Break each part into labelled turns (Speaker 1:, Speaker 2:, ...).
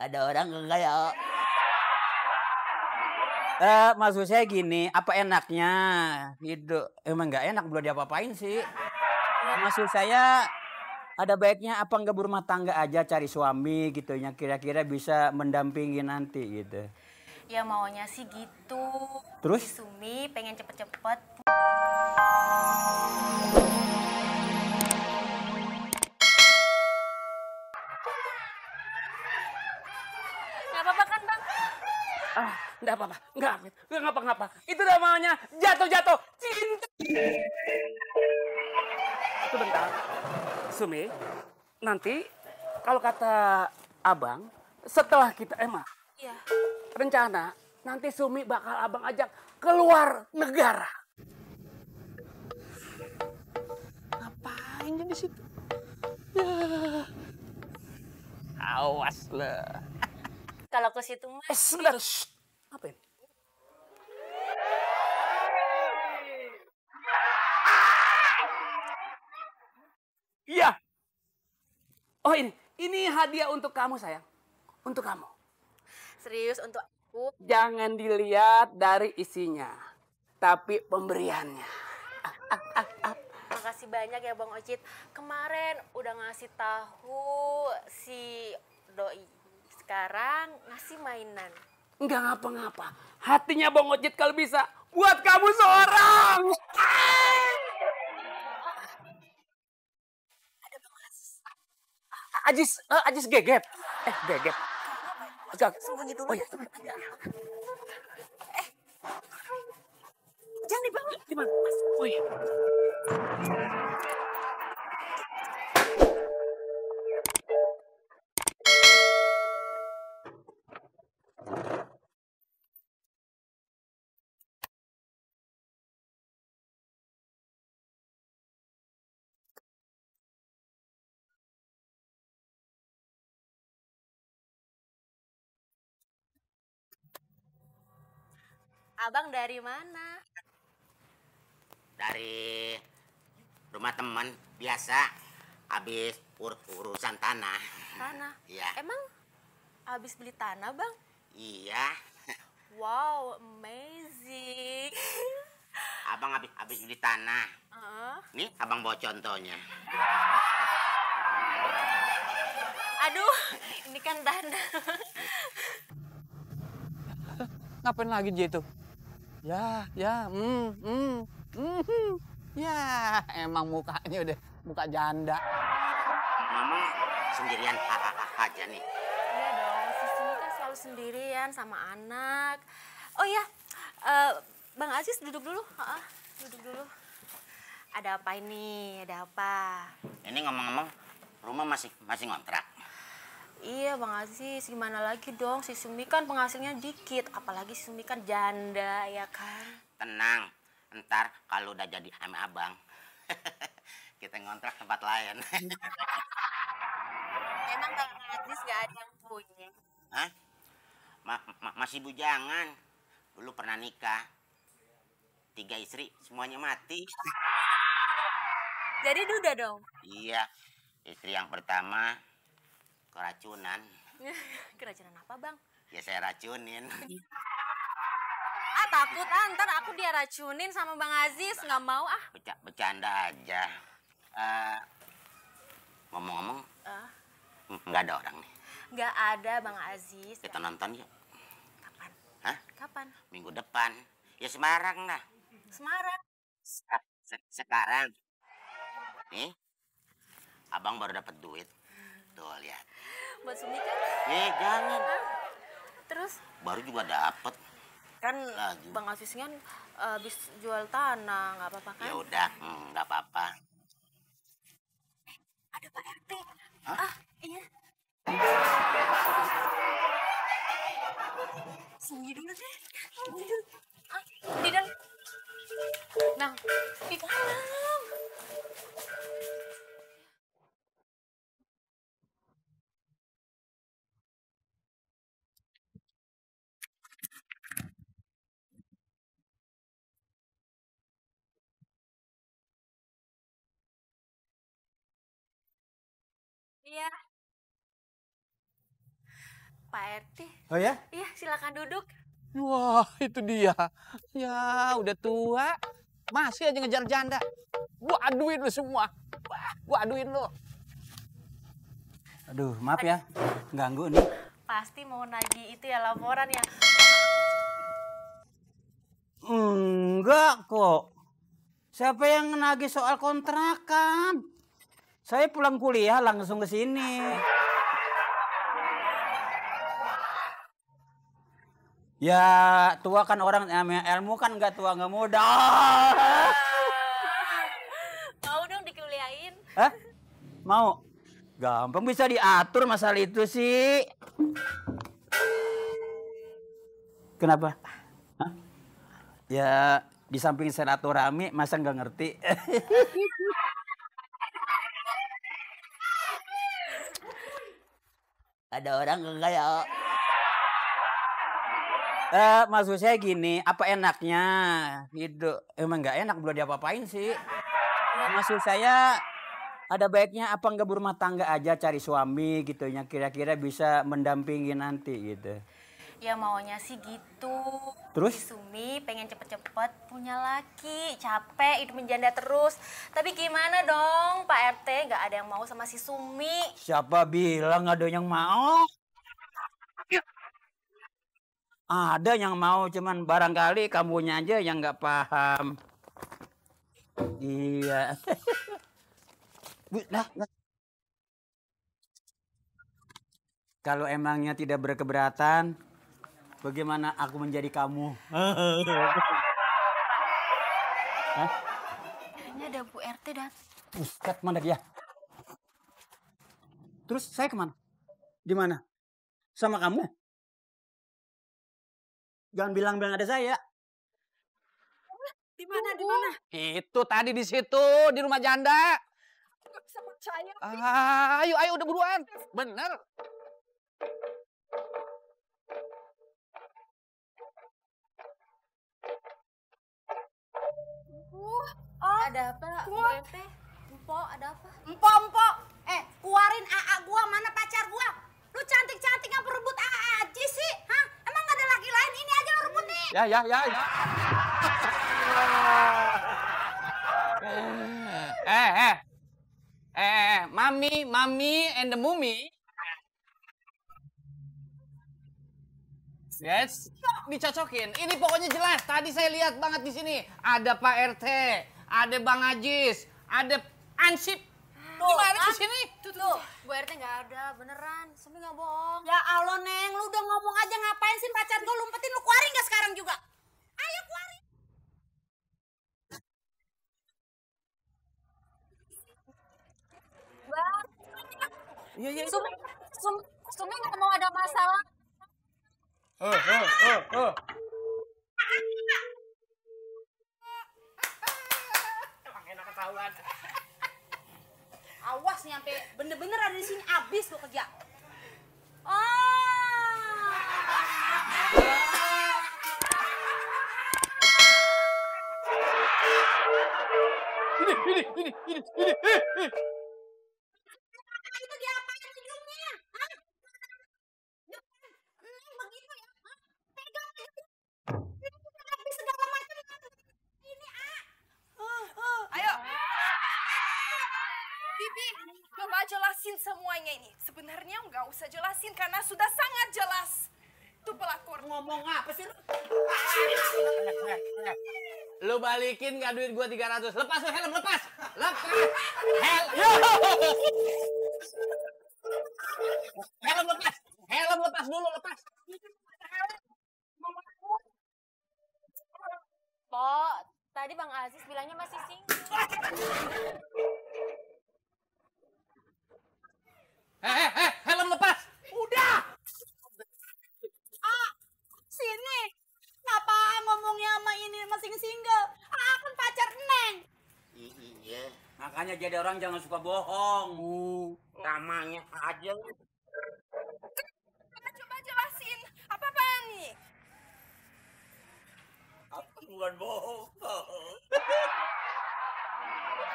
Speaker 1: Ada orang enggak ya? Maksud saya gini, apa enaknya hidup emang nggak enak, belum diapa-apain sih. Maksud saya ada baiknya apa nggak berumah tangga aja, cari suami gitu ya, kira-kira bisa mendampingi nanti gitu.
Speaker 2: Ya maunya sih gitu.
Speaker 1: Terus?
Speaker 2: Si Sumi pengen cepet-cepet. Gak apa-apa kan bang?
Speaker 3: Enggak apa-apa. Enggak ngapa-ngapa. Itu namanya jatuh-jatuh cinta. Sebentar. Sumi, nanti kalau kata abang, setelah kita
Speaker 2: Iya.
Speaker 3: rencana, nanti Sumi bakal abang ajak keluar negara. Ngapain dia di situ? Ya. Awas lah.
Speaker 2: Kalau ke situ mah.
Speaker 3: Sebentar. Ngapain? Iya. Oh ini hadiah untuk kamu sayang. Untuk kamu.
Speaker 2: Serius untuk aku.
Speaker 3: Jangan dilihat dari isinya, tapi pemberiannya.
Speaker 2: Makasih banyak ya Bang Ocit. Kemarin udah ngasih tahu si Doi. Sekarang ngasih mainan.
Speaker 3: Enggak ngapa-ngapa. Hatinya Bang Ojit kalau bisa buat kamu seorang.
Speaker 2: Ada Bang Aziz.
Speaker 3: Ajis gegep. Gegep.
Speaker 2: Sembunyi dulu.
Speaker 3: Oh iya.
Speaker 2: Jangan dibawa.
Speaker 3: Di mana? Oh iya.
Speaker 2: Abang dari mana?
Speaker 1: Dari rumah teman biasa, habis urusan tanah.
Speaker 2: Tanah?
Speaker 1: Iya.
Speaker 2: Emang habis beli tanah bang?
Speaker 1: Iya.
Speaker 2: Wow, amazing.
Speaker 1: Abang habis beli tanah. Nih abang bawa contohnya.
Speaker 2: Aduh, ini kan tanah.
Speaker 3: Ngapain lagi dia itu? Ya. Ya, emang mukanya udah muka janda.
Speaker 1: Mama sendirian aja nih.
Speaker 2: Iya dong, si Sumi kan selalu sendirian sama anak. Oh iya, Bang Aziz duduk dulu. Duduk dulu. Ada apa ini? Ada apa?
Speaker 1: Ini ngomong-ngomong, rumah masih ngontrak.
Speaker 2: Iya Bang Aziz, gimana lagi dong? Si Sumi kan penghasilnya dikit, apalagi si Sumi kan janda, ya kan?
Speaker 1: Tenang, ntar kalau udah jadi sama abang, kita ngontrak tempat lain.
Speaker 2: Emang Bang Aziz gak ada yang punya?
Speaker 1: Hah? Masih bujangan. Dulu pernah nikah. 3 istri, semuanya mati.
Speaker 2: Jadi duda dong?
Speaker 1: Iya, istri yang pertama keracunan.
Speaker 2: Keracunan apa Bang?
Speaker 1: Ya saya racunin.
Speaker 2: Takut ntar aku dia racunin sama Bang Aziz, nggak mau ah.
Speaker 1: Bercanda aja. Ngomong-ngomong, nggak ada orang nih.
Speaker 2: Nggak ada Bang Aziz.
Speaker 1: Kita nonton yuk.
Speaker 2: Kapan?
Speaker 1: Hah?
Speaker 2: Kapan?
Speaker 1: Minggu depan. Ya Semarang lah.
Speaker 2: Semarang.
Speaker 1: Sekarang. Nih, abang baru dapat duit. Tuh lihat.
Speaker 2: Buat Sumi kan?
Speaker 1: Jangan.
Speaker 2: Terus?
Speaker 1: Baru juga dapet.
Speaker 2: Kan
Speaker 1: Lagi.
Speaker 2: Bang Aziz kan habis jual tanah, nggak apa-apa kan?
Speaker 1: Ya udah, nggak apa-apa.
Speaker 2: Ada Pak RT.
Speaker 1: Hah?
Speaker 2: Iya. Sembunyi dulu deh. Sembunyi dulu. Di dalam. Nah, di dalam. Iya. Pak RT.
Speaker 1: Oh ya?
Speaker 2: Iya, silakan duduk.
Speaker 3: Wah, itu dia. Ya, udah tua. Masih aja ngejar janda. Gua aduin lu semua. Wah, gua aduin lu.
Speaker 1: Aduh, maaf ya. Ganggu nih.
Speaker 2: Pasti mau nagih itu ya laporan ya.
Speaker 1: Enggak kok. Siapa yang nagih soal kontrakan? Saya pulang kuliah langsung ke sini. Ya, tua kan orang namanya ilmu kan nggak tua nggak muda.
Speaker 2: Mau dong dikuliahin.
Speaker 1: Hah? Mau? Gampang bisa diatur masalah itu sih. Kenapa? Hah? Ya, di samping silaturahmi masa nggak ngerti? Ada orang enggak ya? Maksud saya gini, apa enaknya hidup? Emang nggak enak, belum diapa-apain sih. Maksud saya ada baiknya apa nggak berumah tangga aja, cari suami gitu ya, kira-kira bisa mendampingi nanti gitu.
Speaker 2: Ya maunya sih gitu.
Speaker 1: Terus?
Speaker 2: Si Sumi pengen cepet-cepet punya laki, capek hidup menjanda terus. Tapi gimana dong Pak RT, nggak ada yang mau sama si Sumi.
Speaker 1: Siapa bilang ada yang mau? Ada yang mau, cuman barangkali kamunya aja yang nggak paham. Iya. Lah. Kalau emangnya tidak berkeberatan, bagaimana aku menjadi kamu? Hah?
Speaker 2: Kayaknya ada Bu RT dan.
Speaker 1: Ustadz mana dia? Terus saya kemana? Di mana? Sama kamu? Jangan bilang-bilang ada saya.
Speaker 2: Di mana? Di mana?
Speaker 3: Itu tadi di situ, di rumah janda.
Speaker 2: Gak bisa percaya.
Speaker 3: Ayo udah buruan. Bener.
Speaker 2: Ada apa Bu RT? Empo, ada apa?
Speaker 4: Empok, keluarin AA gua, mana pacar gua? Lu cantik-cantik ngapa rebut AA aja sih? Hah? Emang gak ada laki lain? Ini aja lu rebut nih.
Speaker 3: Ya. Mami and the mummy. Yes, dicocokin. Ini pokoknya jelas. Tadi saya lihat banget di sini. Ada Pak RT, ada Bang Ajis, ada Ansip. Gimana di sini?
Speaker 2: Tuh, Bu RT nggak ada, beneran. Sumi nggak bohong.
Speaker 4: Ya Allah, Neng, lu udah ngomong aja ngapain sih pacar gua lumpetin, lu keluarin gak sekarang juga? Ayo keluarin.
Speaker 2: Bang,
Speaker 3: Iya.
Speaker 2: Sumi nggak mau ada masalah.
Speaker 3: Emang enak ketahuan.
Speaker 4: Awas nih, sampai bener-bener ada di sini abis lu kerja.
Speaker 3: Ini.
Speaker 4: Itu diapain hidungnya? Hah? Neng begitu ya? Hah? Pegang aja. Habis segala macam. Ini
Speaker 5: Ayo. Bibi, coba jelasin semuanya ini. Sebenarnya nggak usah jelasin karena sudah sangat jelas. Itu pelakor.
Speaker 4: ngomong apa sih lu?
Speaker 3: Lu balikin gak duit gua 300. Lepas lu helm, lepas. Helm lepas. Helm lepas dulu, lepas.
Speaker 2: Po, tadi Bang Aziz bilangnya masih single.
Speaker 3: Helm lepas. Udah.
Speaker 4: Sini. Ngapa ngomongnya sama ini masing single? Kan pacar Neng.
Speaker 1: Iya. Makanya jadi orang jangan suka bohong. Namanya aja.
Speaker 5: Coba jelasin. Apa-apaan nih?
Speaker 1: Aku bukan bohong.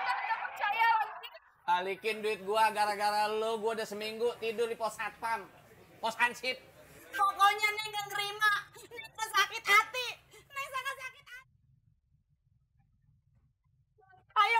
Speaker 5: Nggak percaya lagi.
Speaker 3: Balikin duit gua gara-gara lu. Gua udah seminggu tidur di pos satpam. Pos hansip.
Speaker 4: Pokoknya Neng gak nerima. Neng udah sakit hati. Neng sangat sakit hati. Ayo.